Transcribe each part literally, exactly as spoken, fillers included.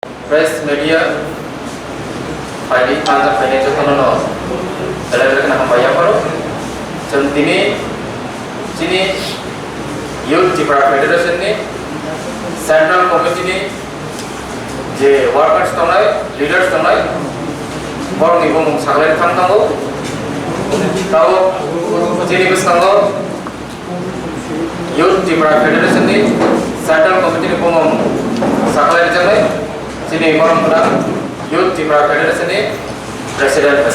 Press media phaidi, thansa phainai jotono no belai belai kheno hambai yapharo. Chwng tini chini Youth Tipra Federation ni Central Committee ni je workers tongnai, leaders tongnai, borokni bumung saklai thang thango. Tabuk chini bwskango Youth Tipra Federation ni Central Committee ni bumung saklai rijaknai, chini borok wngkha Youth Tipra Federation ni President.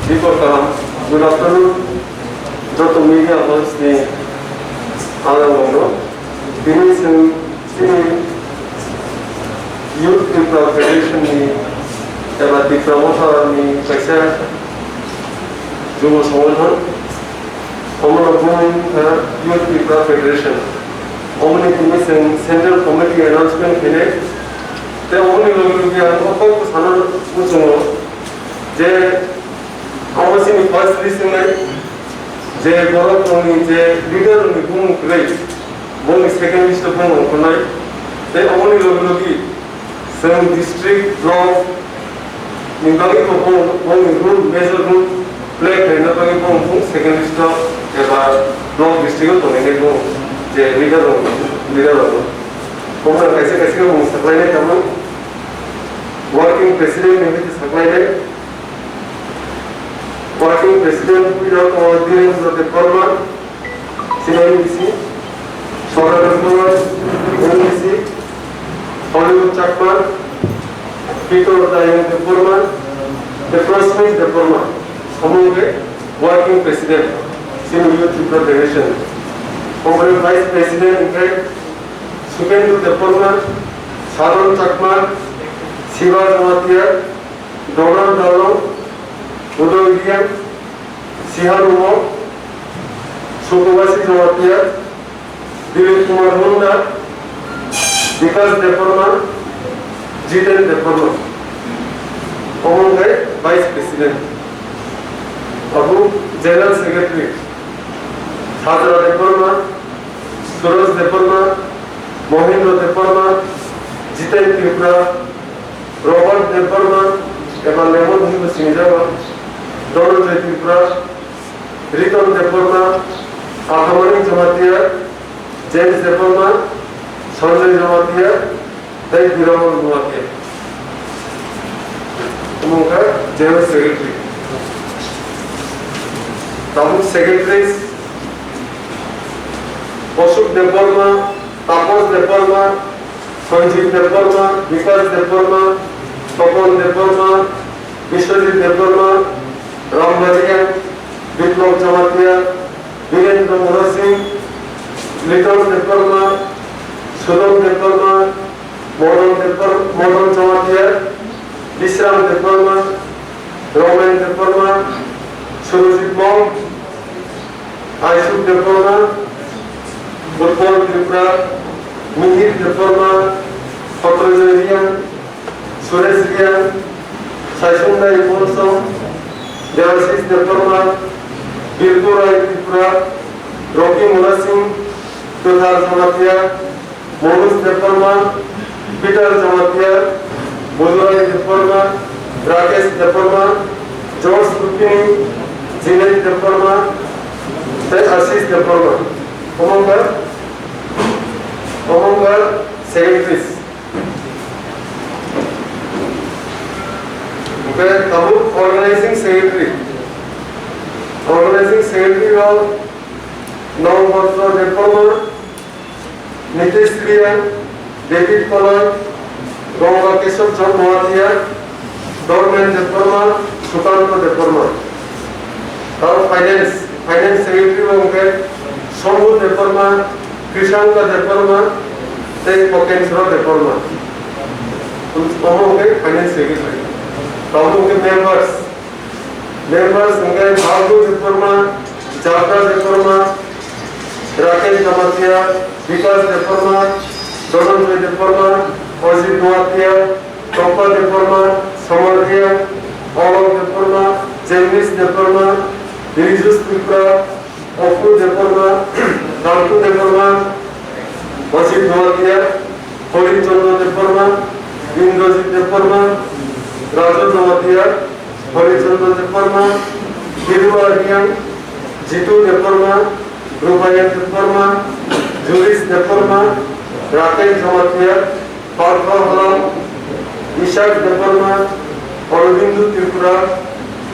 Bipor kaham, good afternoon. Joto media house ni ang rok no. Tini chwng chini Youth Tipra Federation ni eba Tipra Motha ni kaisa jubo songwthang. Omo no bumung wngkha Youth Tipra Federation. Omo ni tini chwng Central Committee announcement khainai. Tei omo ni logi logi ang o kok sana muchungo je omo chini first list wngnai. Je borok rokni je leader rokni bumung kwrwi, boni second list o bumung ongkhornai. Tei oboni logi logi chwng district, block ni bagwi bo bumung, boni role, major role play khlaina bagwi bumung bumung second list o eba block district o tongnainai bumung je leader rok, leader rok. Bumung kaisa kaisa bumung saklainai tamo working president ni hwnkhe saklainai. Working President Puila Kumar Dhirendra Debbarma, C I M D C, Sodar Debbarma, M D C, Hollywood Chakma, Peter Dayang Debbarma, the Prasmit Debbarma, among the Working President, Senior Youth Tripura Federation, Honorable Vice President, Ingrid Sukendu Debbarma, Sadhan Chakma, Shiva Jamatia, Donald Dalong, Udoy Riang, Sihan Umok, Sukubasi Jamatia, Dilip Kumar Munda, Vikas Debbarma, Jiten Debbarma. Omo wngkha Vice President. Abo General Secretary, Hajra Debbarma, Suraj Debbarma, Mohindra Debbarma, Jiten Tripura, Robert Debbarma, eba Lemon hinwi sinijago, Dhananjay Tripura, Riton Debbarma, Athamanik Jamatia, James Debbarma, Sanjay Jamatia, tei Biramon Nuatia. Omo wngkha General Secretary. Tabuk Secretaries, Ashok Debbarma, Tapas Debbarma, Sanjeev Debbarma, Vikas Debbarma, Topon Debbarma, Biswajit Debbarma, Ram Baria, Biplab Jamatia, Birendra Murasing, Liton Debbarma, Sudon Debbarma, Modan Debbar-, Modan Jamatia, Bisram Debbarma, Romen Debbarma, Surajit Mol, Aishuk Debbarma, Utpal Tripura, Mihir Debbarma, Khotrojoy Riang, Suresh Riang, Saisundai Bolsom, Debashish Debbarma, Birku Rai Tripura, Rocky Murasing, Kwthar Jamatia, Manoj Debbarma, Peter Jamatia, Budurai Debbarma, Rakesh Debbarma, George Rupini, Jinet Debbarma, tei Ashish Debbarma. Omo wngkha, omo wngkha secretaries. Hwnkhe tabuk organizing secretary. Organizing secretary rok Nongpatro Debbarma, Nitish Riya, David Koloi, Ganga Kesab Chand Noatia, Dormen Debbarma, Sukanto Debbarma. Tao finance, finance secretary bo hwnkhe Sombhu Debbarma, Krishanka Debbarma, tei Kokendra Debbarma. Omo hwnkhe finance secretary. Tao hwnkhe members, Members hwnkhe Bhaltu Debbarma, Jabra Debbarma, Rakesh Jamatia, Vikas Debbarma, Dhananjay Debbarma, Ajit Noatia, Tompa Debbarma, Samar Riang, Olok Debbarma, Jagdish Debbarma, Rijus Tripura, Opu Debbarma, Dantu Debbarma, Ajit Noatia, Hori Chandra Debbarma, Indrajit Debbarma, Raju Noatia, Hori Chandra Debbarma, Hirua Reang, Jitu Debbarma, Rupayan Debbarma, Julius Debbarma, Rakesh Jamatia, Partha Halam, Ishak Debbarma, Aurobindo Tripura,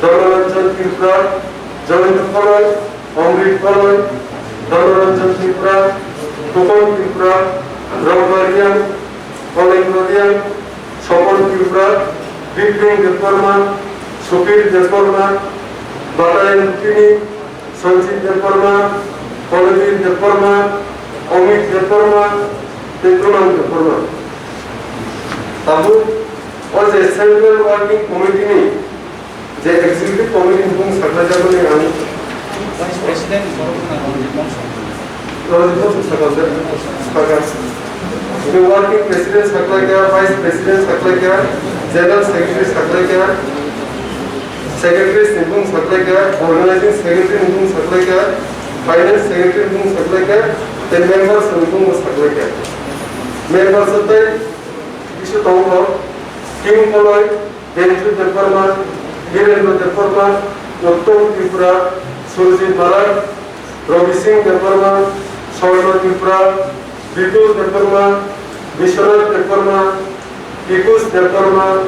Dharmaranjan Tripura, Jayanta Paloi, Amrit Paloi, Dharmaranjan Tripura, Khokon Tripura, Rangma Reang, Kolendra Reang, Sopon Tripura, Bipin Debbarma, Supir Debbarma, Batayan Tini, Sanjit Debbarma, Kolebir Debbarma, Amit Debbarma, tei Kunal Debbarma. Tabuk o je Central Working Committee ni je Executive Committee ni bung saklaijak mani ang Vice President Borok Rajit Bongso. Rajit Bongso sakha, sir. Sakha. Bini Working President saklaikha, Vice President saklaikha, General Secretary saklaikha, Secretaries ni bung saklaikha, Organizing Secretary ni bung saklaikha, Finance Secretary ni bung saklaikha, tei members ni bung saklaikha. Members tei bisu tongo, Kim Koloi, Denju Debbarma, Hirendra Debbarma, Uttom Tripura, Surjit Marak, Ravi Singh Debbarma, Swarno Tripura, Bipul Debbarma, Biswanath Debbarma, Pikush Debbarma,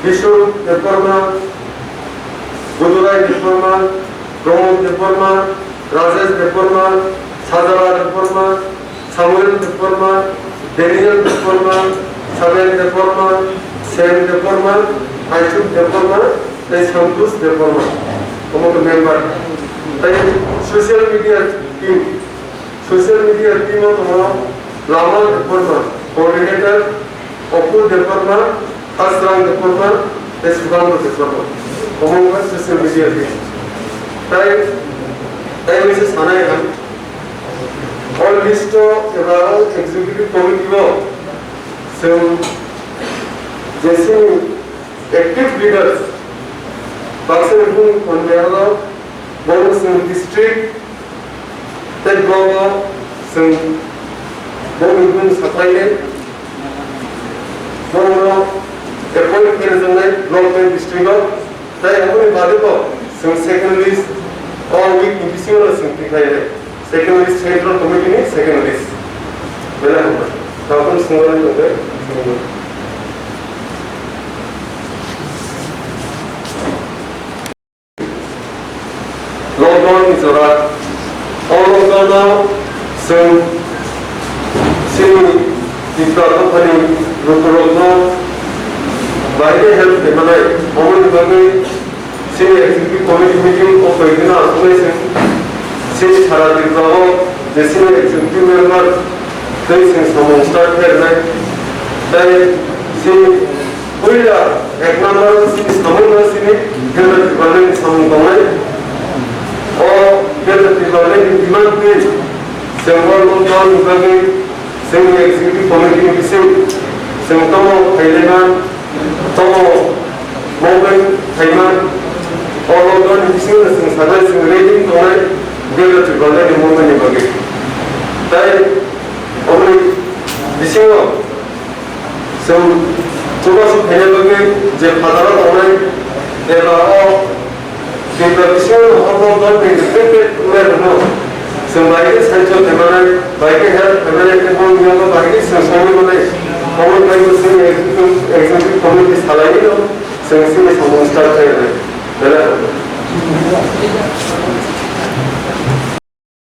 Biswarup Debbarma, Gudurai Debbarma, Pramod Debbarma, Rajesh Debbarma, Sajala Debbarma, Samuel Debbarma, Daniel Debbarma, Samuel Debbarma, Sam Debbarma, Aichuk Debbarma, tei Santosh Debbarma. Omo khe member. Tei social media team. Social media team o tongo Lama Debbarma, coordinator, Opul Debbarma, Hasrang Debbarma, tei Sudamro Debbarma. Omo wngkha social media team. Tei, tei waisa sanai ang, o list o eba o executive committee o chwng jesini active leaders, baksa ni bung tongnai aro, bono chwng district tei block o chwng boni bung saklainai, bono appoint khe rwjaknai block tei district o, tei aboni bagwi bo chwng second list o week ni bisingo chwng tikhlainai. Second list, Central Committee ni second list. Belai hambai. Tabuk swngmani tongkhe. Lockdown ni jora. O lockdown o chwng chini Tripura dophani lukurokno bahai khe help khlaimanai, aboni bagwi chini executive committee meeting o koi dino achuknai chwng. Chini sara Tripura o je chini executive member tei chwng samung start khlainai. Tei chini puila ek number o chini samung no chini Greater Tipraland ni samung tongnai. O Greater Tipraland ni demand twi chwng o lockdown ni bagwi chwngni executive committee ni bising chwng tomo khailaiman, tomo movement khaima, o lockdown ni bisingo chwng sanai chwng ready tongnai Greater Tipraland ni movement ni bagwi. Tai oboni bisingo chwng chubachu khaina bagwi je phataro tongnai eba o Tripura bisingo o lockdown ni reflected wngnairokno chwng bai khe sahajyo khaimanai, bai khe help khaimanai, tei boni yago bai khe chwng sogwi manai, oboni bagwi chwng executive, executive committee salainino chwng chini samung start khairoknai. Belai hambai.